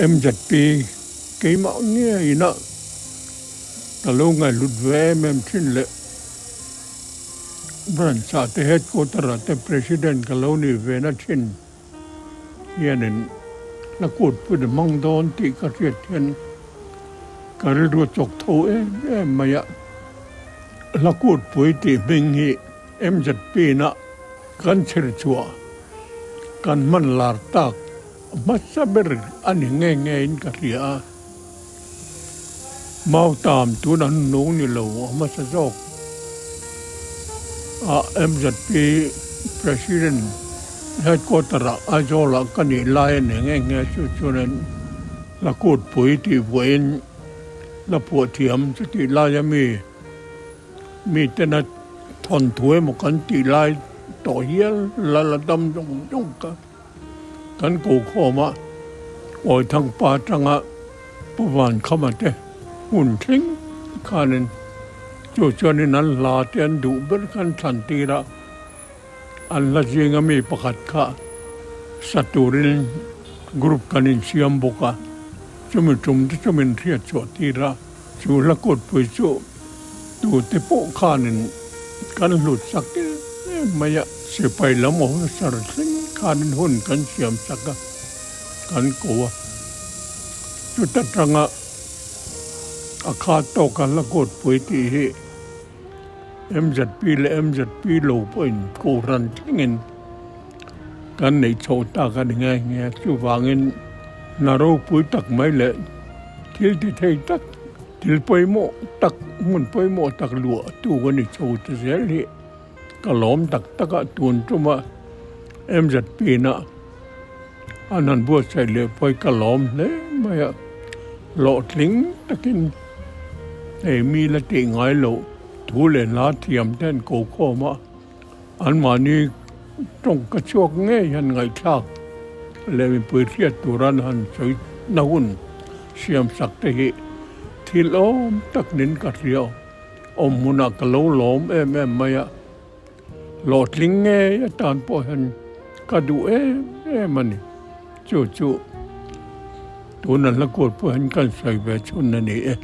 MZP keimah ngeiin a ka lo ngaihhlut ve em em thin leh branch ah te headquarter ah te president ka lo nih ve na thin hianin la kut put a hmang dawn tih ka hriat hian ka rilru a chawk tho em em mai a. La kut pui tih hming hi MZP na kan chher chhuah kan hman lar tak hmasa ber a ni nge nge in ka hria a. Mautam tun an nung ni lo a hmasa zawk a MZP President Headquarter ah Aizawl ah ka nih lai a ni nghe nghe chu chuanin la kutpui tih vuahin la phuah thiam chutih lai a mi miten a thawnthu emaw kan tih lai tawh hial la la dam zawng zawng ka. Kan kokhawm a, Awithangpa atanga Pu Vankhama te hmun thleng khanin chu chuanin an hla te an duh ber kha an thlan tir a, an hla zinga mi pakhat kha sa turin group kan insiam bawk a, chumi tum te chu min hriat chhuah tir a, chu hla kutpui chu tute pawh khanin kan hlut sak em em mai a. Sipai lam officer thleng khanin hun kan siam sak a, kan ko a. Chuta tanga a kha tawka la kawtpui tih hi MZP leh MZP lo pawhin kohhran thlengin kan neih chhoh tak a ni nghe nghe. Chuvangin hna ropui tak mai leh thil ti thei tak, thil pawimawh tak, hmun pawimawh tak luahtu a ni chho ta zel hi. Ka lawm tak tak a, tun tuma MZP na an han buatsaih leh pawh hi ka lawm hle mai a, hlawhtling takin hei mi la tih ngai loh thu leh hla thiam te an ko khawm a, anmahni tawngka chhuak ngei han ngaihthlak leh mipui hriat tura an han sawi na hun siam sak te hi thil awm tak nin ka hria. Awm hmunah ka lo lawm em em mai a, hlawhtling ngei atan pawh hian ka duh em em a ni. Chu chu tuna hla kuat pawh hian kan sawi ve chhun a ni e.